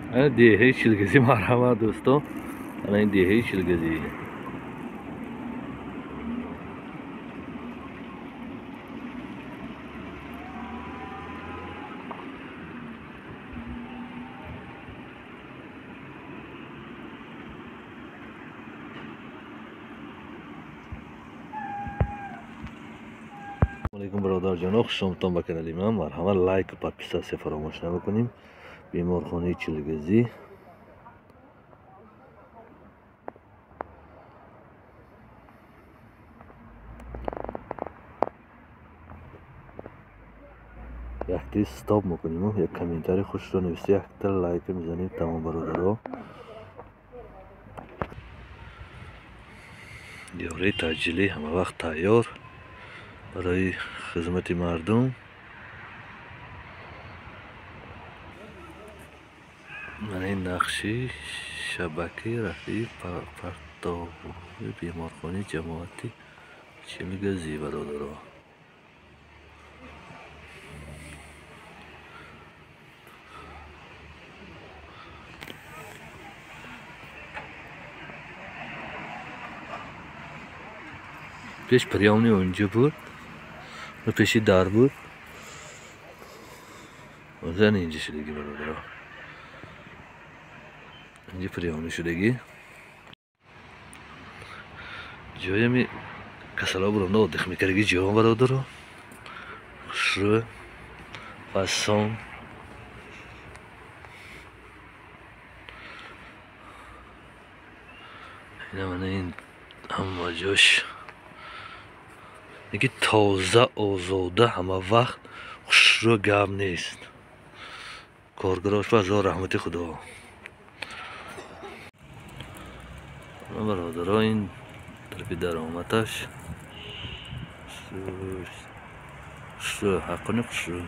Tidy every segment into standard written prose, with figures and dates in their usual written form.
Деҳаи Чилгазӣ, марҳамат дӯстон, ана ин деҳаи Чилгазӣ. Алейкум бародарҷоно, хушомадтон ба канали ман. Марҳамат, лайку подписатсия фаромӯш намекунем. Беморхонаи Чилгазӣ. Якти стоп мекунем, як комментари хушро нависта, якта лайк мезанем. Тамом бародаро. Ёраи таъҷилӣ ҳама вақт тайёр барои хизмати мардум. Мана ин нақши шабакаи рафъи партовҳои беморхонаи ҷамоати Чилгазӣ бародаро. Пеш приёмни онҷо буд, пеши дар буд, зан инҷа шудагӣ бародаро, инҷа приёмни шудагӣ. Ҷоями касало буромда отдих мекардаги ҷо бародаро, хушрӯ фасон. Ина мана ин ҳама ҷош ки тоза, озода, ҳама вақт хушрӯ, гап нест. Коргарош ба ҳазор раҳмати Худо. Бародаро, ин тарафи даромадаш хушрӯ, ҳаққони хушрӯ.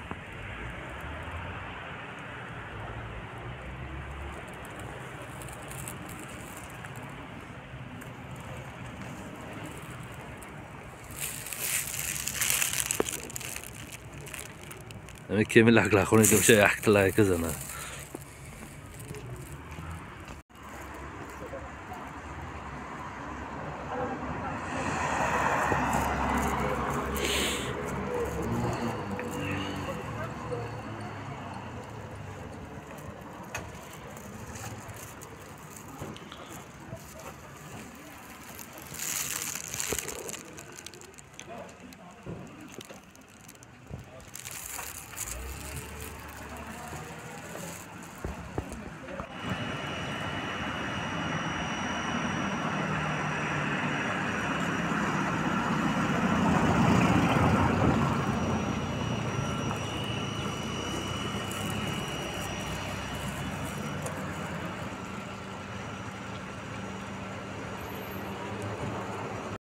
Ами кеми лаклахони домша якта лайка зана.